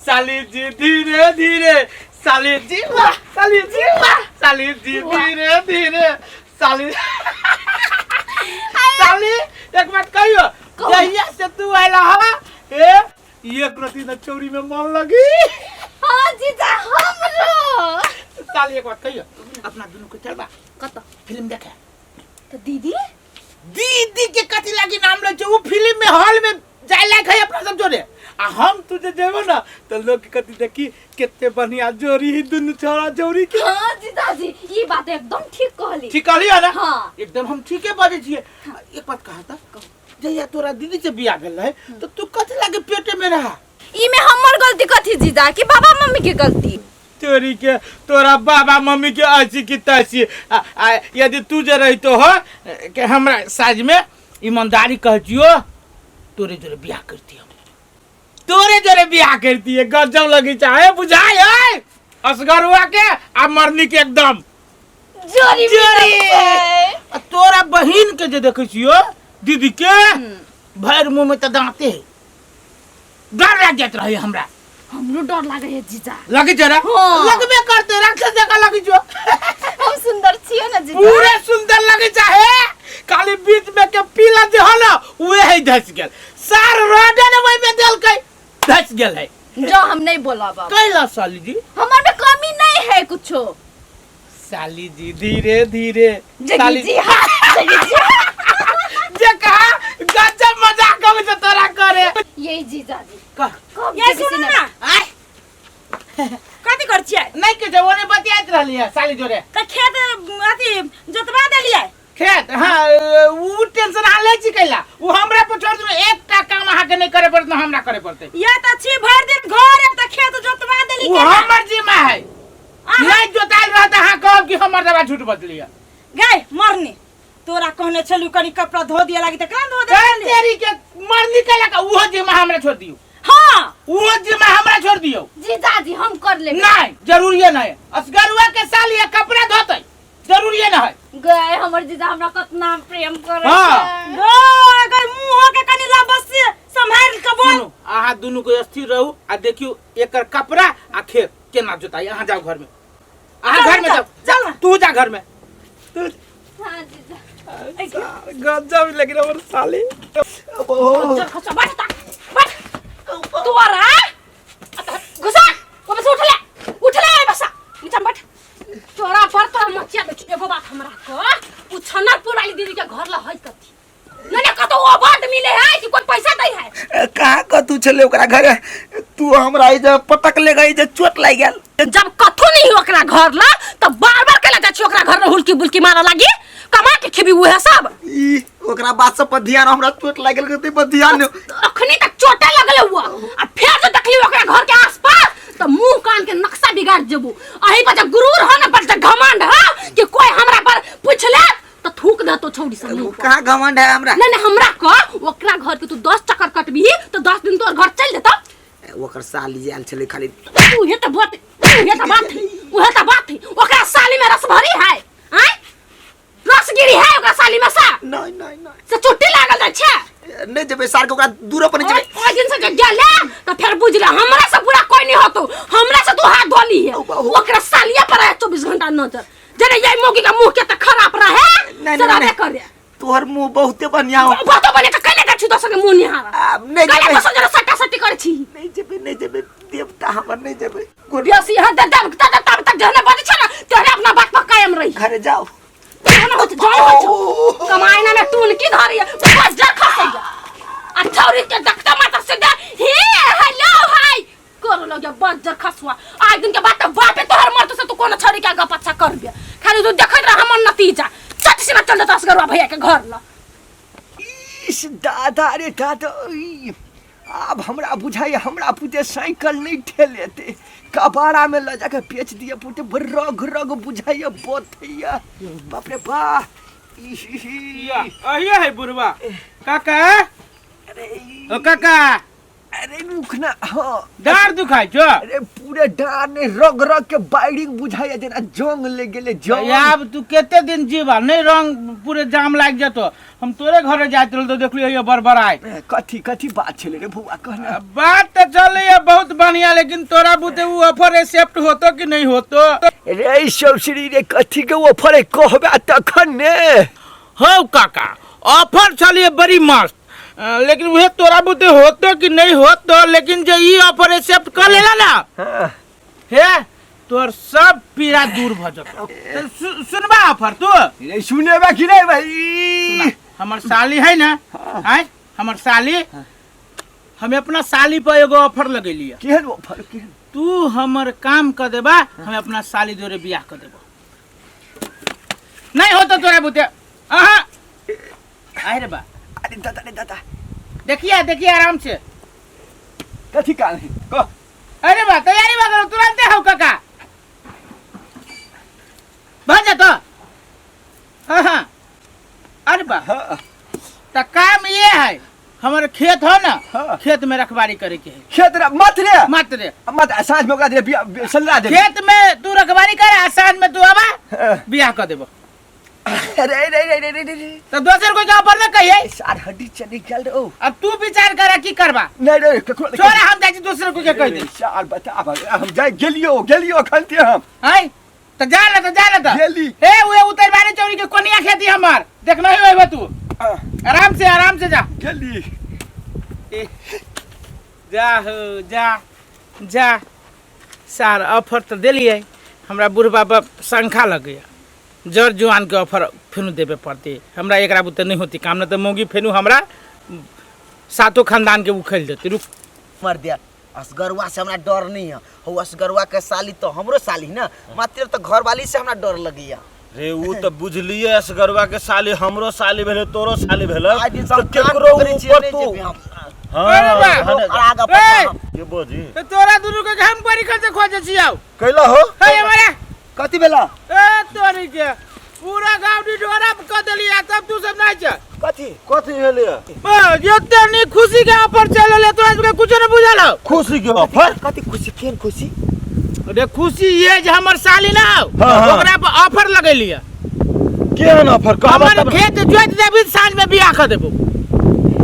साली जी धीरे धीरे, साली जी वाह, साली जी वाह, साली जी धीरे धीरे, साली साली एक बात कहियो, जहिया से तू आइला हा ए एक रति न चोरी में मन लगी। हाँ जीजा हमरो। साली एक बात कहियो, अपना दुनू के चलबा कत फिल्म देखे? तो दीदी दीदी के कथी लागी नाम ले छै? उ फिल्म में हॉल में जाय लायक है अपना सब जोड़े, आ हम तू जे जेबो ना तो लोग के कथी देखी केते बढ़िया जोड़ी ही दुनू छोरा जोड़ी के। हाँ जीजाजी ई बात एकदम ठीक कहली। ठीक कहली है ना? हाँ। एकदम हम ठीके बजै छियै। एक बात कहा था, जहिया तोरा दीदी से बियाह भेल रहे तो तू कथी लागे पेटे में रहा? ई में हमर गलती कथी जीजा कि बाबा मम्मी के गलती? तोरी के तोरा बाबा मम्मी के ऐसी की तैसी। आ यदि तू जे रहितो हो के हमरा साइज में, ईमानदारी कह छियो, तोरे जोरे बियाह करती हम, तोरे जोरे बियाह करती है। गजब लगी चाहे बुझाए है असगरुआ के आ मरनी के एकदम जोरी जोरी। मिलत। आ तोरा बहिन के जे देखै छियो दीदी के भरि मुंह में तऽ दांते है, डर लागि जाइत रहे हमरा। हमरो डर लागे है जीजा। लगे छै रे? हाँ। लगबे करते, राक्षस जकाँ लगे छौ। हम सुंदर छियै ना जीजा? पूरे सुंदर लगे चाहे, खाली बीच में के पीला जे हो ना उहे है धस गेल, सार रोडे ने वही में देलकै, धस गेल है। जो हम नहीं बोलब अब। कैला साली जी? हमर में कमी नहीं है कुछो। साली जी धीरे धीरे जगी साली जी हाँ, जगी जी हाँ। जे कहा गजब मजाक अबै छै तोरा करे। यही जीजा जी कह। कब ये जगी सुनू सिनेमा? ना। आय कथी कर छियै? नहीं के छै, ओने बतियाइत रहली है साली जोरे। त खेत अथी जोतवा देलियै? खेत हाँ, उ टेंशन अहाँ लै छी कैला, उ हमरा पर छोड़ दियौ, एकटा काम अहाँके नहि करे पड़त, न हमरा करे पड़तै। या त छी भरि दिन घर त खेत जोतवा देली उ केना? हमर जिम्मा है, नहीं जोतायल रहत अहाँ कहब कि हमर दवा झूठ बजलियै। गै मरनी, तोरा कहने छलू कनी कपड़ा धो दिया लागी त केना धो ए, देली? तेरी के मरनी कैला का उहो जिम्मा हमरा छोड़ दियौ। हाँ उहो जिम्मा हमरा छोड़ दियौ। जीजाजी हम कर लेबै। नहीं जरूरी नहीं, असगरुआ के साली है, कपड़ा धोतै जरूरी नहीं है। गए हमर जीजा हमरा कतना प्रेम करे हाँ। छै। गै गै मुंह के कनी लबस से सम्हारि के बोल। सुनू अहाँ दुनू के स्थिर रहू आ देखियौ एकर कपड़ा आ खेत केना जोताई। अहाँ जाओ घर में, अहाँ चल, घर में चल, जाओ, चल ना। तू जा घर में। तू हाँ जीजा। गजब लेकिन हमर साली। चल खसा बैठ ता बैठ तोरा घुसा वापस उठ ले, उठ ले बसा नीचा बैठ। तोरा पर तो मचिया देखी एगो बात हमरा को उ छनरपुर वाली दीदी के घर ल है कथी नहीं नहीं कतो वो बात मिले है कि कोई पैसा दे है? कहाँ कतू छले ओकरा घरे? तू हमरा ई जे पटक ले गई जे चोट लागि गेल। जब कथू नहीं हो ओकरा घर ला तो बार बार केला जाइ छी ओकरा घर में हुलकी बुलकी मारे लागी, कमा के खेबी उहे सब। ई ओकरा बात सब पर ध्यान, हमरा चोट लागि गेल ते पर ध्यान। अखनी तक चोटे लगले हुआ आ फेर जो देखली ओकरा घर के आसपास तो मुंह कान के नक्शा बिगाड़ जेबू। अही पर जब गुरूर हो ना पर जब घमंड हो कि कोई हमरा पर पूछ ले तो थूक दे तो छौड़ी सब मुंह पर। कहाँ घमंड है हमरा? नहीं नहीं हमरा का ओकरा घर के तू 10 चक्कर कटबी तो 10 दिन तोर घर चल जेतो। ओकर साली आयल छलै खाली। उहे त बात, उहे त बात है, उहे त बात है। ओकरा साली में रस भरी है, आय रसगिरी है ओकरा साली में सा। नहीं नहीं नहीं से चुट्टी लागल जाय छै। नहीं जेबै सार के ओकरा दूर पर नहीं जेबै। ओइ दिन से जे गेले त फेर बुझ ले हमरा से बुरा कोई नहीं होतो, हमरा से तू हाथ धोली है। औ बाबू। ओकरा सालिया पर है 24 घंटा नजर, जेने ये मौगी का मुंह के त खराब रहे नहीं, से रहबे नहीं। करे। तोहर मुंह बहुते बढ़िया हो। बहुते बढ़िया त कैले छी दोसर के मुंह निहारा? आब नहीं कैले जेबै। दोसर जरा सट्टा सट्टी करे छी? नहीं जेबै, नहीं जेबै देवता हमर, नहीं जेबै। बेसी यहाँ दे दे दे दे तब तक जहने बजै छै ना तेरे अपना बात पर कायम रही। घरे जाओ। जहने होत जाय होत छौ। कमाई ना में टूनकी धरी है, बज्जर खसैया। आ छौरी के देखते मात्र से दे हे हेलो हाय करो लगे बज्जर खसुआ। आज दिन के बाद त बापे तोहर मरतो से तू कोनो छौरी के आगा पाछा करबे, खाली तू देखैत रह हमर नतीजा। चट से ना चल जेतौ असगरुआ भैया के घर ल। इस दादा रे दादा, ई, आब हमरा बुझाइए हमरा पुते साइकिल नहीं ठेलेते, कबाड़ा में ल जाके बेच दिए पुते, बड़ रग रग बुझाइए बोथैया। बाप रे बा। ई, ही, ही। या, अहिए है बुढ़वा काका। अरे ओ काका। अरे रुक ना, हाँ। डार दुखाइ छौ? अरे पूरे डाँड़ ने रग रग के बाइरिंग बुझाइए जेना जंग ले गेले जंग। आब तू कते दिन जीवा नहीं रंग पूरे जाम लागि जेतो। हम तोरे घरे जाइत रहल तो देखलियो ये बड़बड़ाय। ए, कथी कथी बात छले रे बौआ कहना? बात तो चलैया बहुत बढ़िया, लेकिन तोरा बुते उ ऑफर एक्सेप्ट होतो कि नहीं होतो? रे सौसरी रे, कथी के ऑफर है कहबे तखन ने। हौ काका, ऑफर छलिए बड़ी मस्त, लेकिन उहे तोरा बुते होतो कि नहीं होतो, लेकिन जे ई ऑफर एक्सेप्ट कर लेला ना, हाँ। हे तोर सब पीड़ा दूर भ जतो। तो सुनबा ऑफर तू? रे सुनेबा कि नहीं भाई? सुना, हमर साली है ना, आय हमर साली, हम अपना साली पर एगो ऑफर लगेलिए। केहन ऑफर? केहन? तू हमर काम कर देबा, हम अपना साली जोरे बियाह कर देबो। नहीं होतो तोरा बुते। आहा आय रे बा। अरे दादा रे दादा, देखिए देखिए आराम से। कथी काम है कह? अरे बा तैयारी बा करो तुरंत हो काका भा जा तो। हाँ हाँ अरे बा। हाँ। तो काम ये है, हमारे खेत हो ना, हाँ। खेत में रखवारी करे के है। खेत रे मत रे मत रे मत, साँझ में ओकरा दे बिया सलरा दे। खेत में तू रखवारी कर आ साँझ में तू आबा हाँ। बियाह कर देबो। अरे रे रे रे रे रे रे। तो दोसर कोई गाँव पर न कहिए। सार हड्डी चली गेल रे ओ। अब तू विचार कर की करबा। नहीं रे ककरो नहीं। छोड़ा, हम जाइ छी दोसर कोई के कहि दे। सार बता हम जाय गेलियो गेलियो अखन ते हम। आय तो जा ना तो जा ना तो। गेली। ए उहे उतरबारी चौरी के कोनिया खेती हमर देखना ही होबे तू। आराम से आराम से जा। गेली। ए, जा हो जा जा। सार ऑफर तो देलिए, हमरा बुढ़बा पर शंखा लग गया। जर जुआन के ऑफर फेनु देवे पड़ते हमरा, एकरा बुते नहीं होती काम, न तो मौगी फेनु हमरा सातो खानदान के उखेल देती। रुक मर दिया असगरुआ से हमरा डर नहीं है। हो असगरुआ के साली तो हमरो साली ना, मात्र तो घरवाली से हमरा डर लगैया। रे उ तो बुझलिए असगरुआ के साली हमरो साली भेले तोरो साली भेले, आज दिन तो सब केकरो कान पकड़ै छियै, ऊपर नहि तू जेबै हम। हाँ, अरे बा। हाँ, और आगा ए! पता हम। के बोजी? तो तोरा दुनू के हम बड़ी खर्च खोजे छियौ। कैला हो? हे हमारा कथी भेला? ए तोरी के पूरा गांव डिडोरा क देलिया तब तू सब नहीं छ। कथी? कथी भेले? बस एते नी खुशी के ऑफर चल ले तोरा सबके कुछो न बुझल हो। खुशी के ऑफर? कथी खुशी? केहन खुशी? अरे खुशी ये जे हमर साली ना हो, हाँ, हाँ। ओकरा पर ऑफर लगेलिया। केहन ऑफर? कहबा हमर तब। खेत जोति देबी साँझ में बियाह क देबो।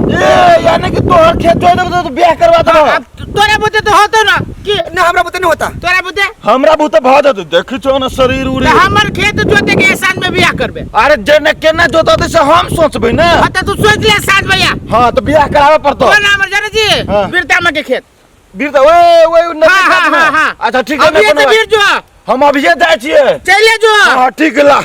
ए यानी कि तोहर खेत जोति देबो तो बियाह करवा देबो। अब तोरा बुते तो होतो ना कि ना हमरा बुते नहीं होता। तोरा बुते? हमरा बुते भ जेतौ, देखी छौ ना शरीर उरी। त हमर खेत जोते के साँझ में बियाह करबे। अरे जेने केना जोततै से हम सोचबै ना। हाँ त तू सोच ले साँझ भैया। हाँ तो बियाह कराबे पड़तौ। कोन हमर जाने छी? हाँ। बीरता में के खेत। बीरता ओए ओए नदी हाँ, कात हाँ, में। हाँ, हाँ। अच्छा ठीक है, अभी मैं तो कोनो बीर जो। हम अभिये जाइ छियै। चले जो। हाँ ठीक है ला।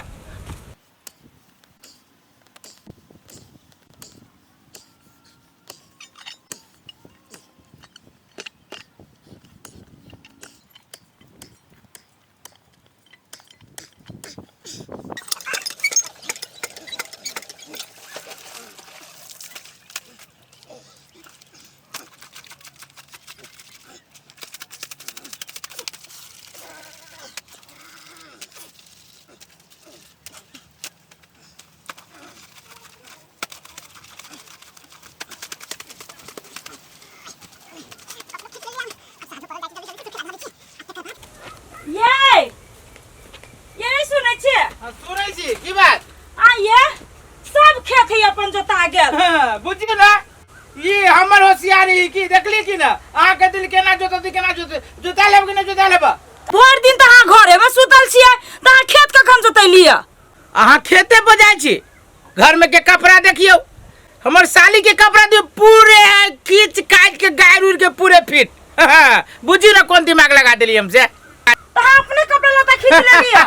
ये ये नहीं सुनै छियै? हाँ, सुनै छी की बात? आ ये सब खेत है अपन जोता गेल। हाँ, बुझिए ना ई हमर होशियारी की देखली की ना, अहाँ के दिल केना जोतती केना जोत जोता लेब कि ना जोता लेब? भरि दिन तऽ अहाँ घरे में सुतल छियै तऽ अहाँ खेत कखन जोतैलियै? अहाँ खेते पर जाइ छी, घर में के कपड़ा देखियौ, हमर साली के कपड़ा दियौ पूरे खींच काट के गायर उड़ के पूरे फिट। बुझियौ ना कोन दिमाग लगा देली हमसे। तऽ अहाँ अपने कपड़ा लत्ता खींच लेलियै?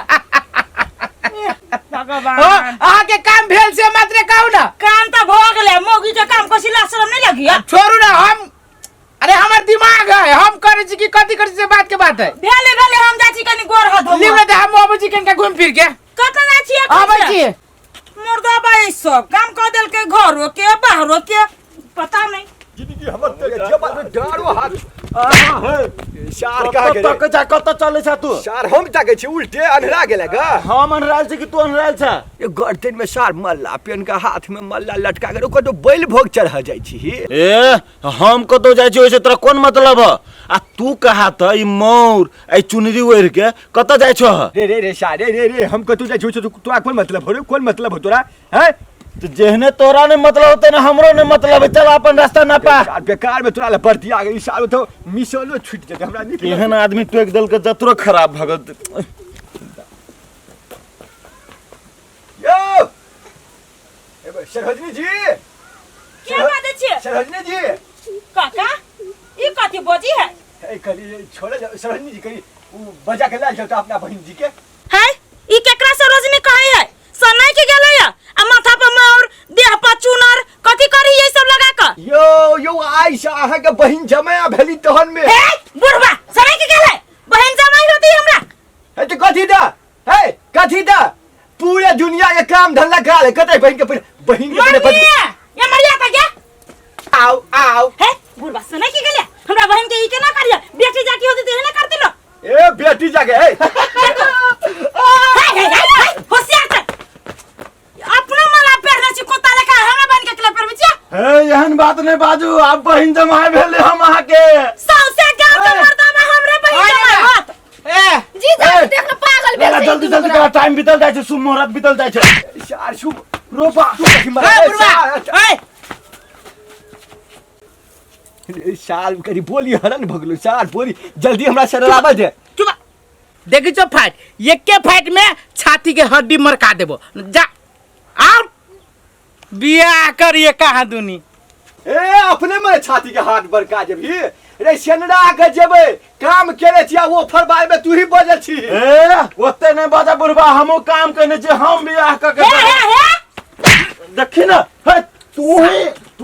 हो, अहाँ के काम भेल से मात्र कहू ना। काम तऽ भऽ गेलै, मौगी के काम कसिला शरम नहीं लगिया? छोड़ू ना हम, अरे हमर दिमाग है, हम करै छी कि कथी करै छी से बात के बात है। भेले भेले हम जाइ छी कनी गोर हाथ धोबो। लिब ना हम अबै छी कनिका घुमि फिर के। कतऽ जाइ छी? अबै छी। मुर्दा बाई सब काम कऽ देलकै, घरो के बाहरो के पता नहीं। जिंदगी हमर ते जे बात में डारो हाथ सार कहा कत गेलै तक जा कत चलै छ तू सार हम ताकै छी उल्टे अन्हरा गेलै गा हम अनरायल छी कि तू अनरायल छ ये गर्दन में सार मल्ला पेन के हाथ में मल्ला लटका के ओकर तो बैल भोग चढ़ जाइ छी ए हम कतौ जाइ छी ओइसे तोरा कोन मतलब ह आ तू कहा त ई मौर ई चुनरी ओढ़ के कतऽ जाइ छह रे रे रे सार रे रे रे हम कतौ जाइ छी तोरा कोन मतलब हो रे कोन मतलब हो तोरा हैं तो जेहने तोरा नहीं मतलब होते ना हमरो नहीं मतलब है चल अपन रास्ता ना पा सार बेकार में तोरा ले बर्दिया गेल सार तो मिसलो छूट जेतै हमरा नीक एहन आदमी टोकि देलकै जतरो खराब भगत यौ ए सरोजनी जी के बाजै छियै सरोजनी जी काका ई कथी बजी है ए कली छोड़े जाओ सरोजनी जी कली उ बजा के लाल जाओ तो अपना बहन जी के है ई केकरा सरोजनी कहै है सनाई के गेलै है आ माथा पर मोर देह पर चुनर कथी करी ये सब लगा क यो यो आई से अहाँ के बहन जमाया भेली तहन में हे बुढ़वा सनाई के गेलै बहन जमाई होती हमरा हे तो कथी दा हे कथी दा पूरे दुनिया के काम धंधा करा ले कतै बहन के बहन के मम्मी ये मरिया त गे आओ आओ हे बुढ़वा सनाई के गेलै हमरा बहन के ई केना करिया बेटी जाती होती त एहना करती लो ए बेटी जाके हे हे हे हे होशियार छ अपना माला पेरने छी कुत्ता लेखा हमरा बहन के क्लब पेरबै छियै हे एहन बात नहीं बाजू आब बहिन जमाय भेले हम अहाँ के सौंसे गांव के मर्दाना हमरे बहन जमाय होत ए जीजा ए, देख न पागल भेल मेरा छै ई जल्दी दुनू जल्दी गोरा। करा टाइम बीतल जाइ छै शुभ मुहूर्त बीतल जाइ छै सार शुभ रोपा तू कथी मरा ए बुढ़वा ए साल करी बोली हरन भगलो सार बोली जल्दी हमरा सरलाबा दे चुप देखी छो फाइट एके फाइट में छाती के हड्डी मरका देबो जा आउट बियाह करिए कहाँ दुनी ए अपने में छाती के हाथ बड़का जेबही रे सेनरा के जेबै काम केने छी आ वो फरबाय में तू ही बजल छी ए ओते नहीं बाजा बुढ़बा हमहूँ काम केने छी हम बियाह कऽ के हे हे हे देखी ना हे तू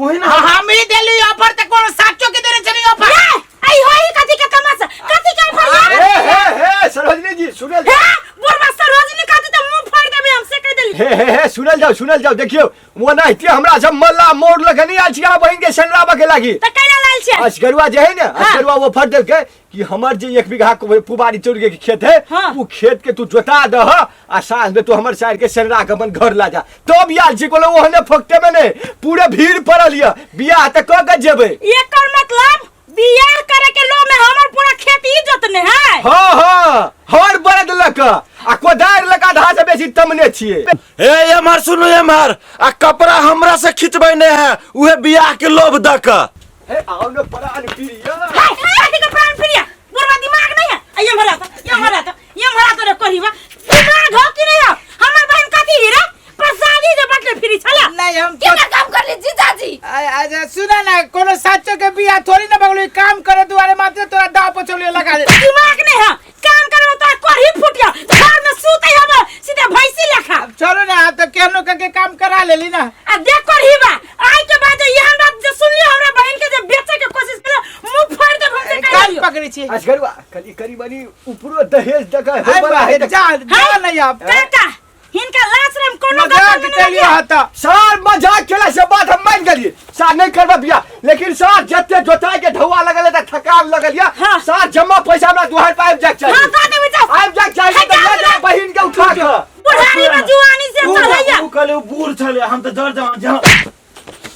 ही ना हम ही देली ऑफर त कोनो साचो के देने छली ऑफर हे आई होई कथी के तमाशा कथी के ऑफर हे हे हे सरोजनी जी सुनल हे बुढ़वा सरोजनी कहती त मुंह फाड़ देबे हमसे कह देली हे हे हे सुनल जाओ सुनल जाओ देखियो वो नाहिते हमरा सब मल्ला मोड़ लगनी आयल छी अहाँ बहिन के सनराबऽ के लागी त कैला लाल छै असगरुआ जे है ने असगरुआ वो फट देलकै कि हमर जे एक बीघा पुबारी चौड़ के खेत है हाँ। वो खेत के तू जोता दह आ साँझ में तू हमर साइड के सनरा के अपन घर ला जा तब आयल छी कोनो ओहने फोकटे में नहीं पूरे भीड़ पड़ल यऽ बियाह तऽ कऽ के जेबै एकर मतलब बियाह करे के लो में हमर पूरा खेत ही जोतने है हाँ हाँ हर बरद लऽ कऽ आ कोदारि लऽ कऽ आधा से बेसी तमने छियै हे एम्हर सुनू एम्हर आ कपड़ा हमरा से खिंचबै नहीं है उहे बियाह के लोभ दऽ कऽ हे आओ ने प्राण प्रिय है कथी के प्राण प्रिय बुढ़वा दिमाग नहीं है आ ये मरा तो ये मरा तो ये मरा तो रे कोरीवा दिमाग हो कि नहीं हो हमर बहन कथी ही रे प्रसादी जे बटले फिरी छला नहीं हम तो केना काम करली जीजाजी अच्छा सुना ना कोनो साचो के बियाह थोड़ी ना बगलो काम करे दुआरे मात्र तोरा दाव पचौली लगा दे दिमाग नहीं है काम करे तो कोरी फूट गया घर में सूते हम सीधे भैंसी लेखा अब छोड़ो ना अब तो केहनो करके काम करा लेली ना आ देख कोरीवा आई के बाद एहन बात जे सुनली हमरा बहन के जे बेचे के कोशिश केला मुंह फाड़ दे हमसे कह कान पकड़ी छी असगरुआ कली करी बनी ऊपरो दहेज दऽ कऽ आइ बड़ा बाहे, जा जा नहीं आप काका हिनका लाश रे कोनो मजाक गप्प नहीं कलियो हता सार मजाक केला से बात हम मान गेलिए सार नहीं करबा बियाह लेकिन सार जते जोताई के ढौआ लगल है त थकान लगल या हाँ। सार जमा पैसा हमरा दुहार पर आबि जाके हां चाही दा देबै जाओ आबि जाके चाही हे, त लऽ जाओ जा ना। बहिन के उठा के बुढ़ारी में जुआनी से चढ़ैया ऊ कहले ऊ बूढ़ छलै हम तऽ जर जवान छी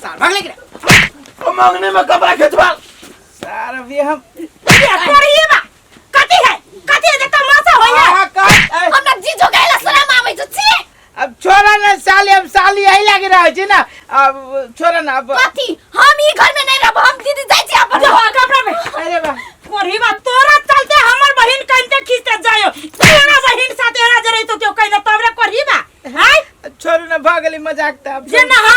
सार भाग लेके ओ मंगनी में कपड़ा खिंचबा सार अभी हम ये कोरिए बा कथी है कथी है जे तमाशा होइया आहा, का- ए, हमरा जीजो गैला शरम आबै छौ छी अब छोड़ा ना साली अब साली यही लागी रहा छी ना अब छोड़ा ना अब कथी हम ई घर में नहीं रहब हम दीदी जाइ छी अपन जो कपड़ा में अरे बा कोरिए बा तोरा चलते हमर बहिन कनते खींचते जायो तोरा बहिन साथे एना जरे तो क्यों कहना तबरे कोरिए बा हाय छोड़ू ना भऽ गेली मजाक तऽ अब जे नहा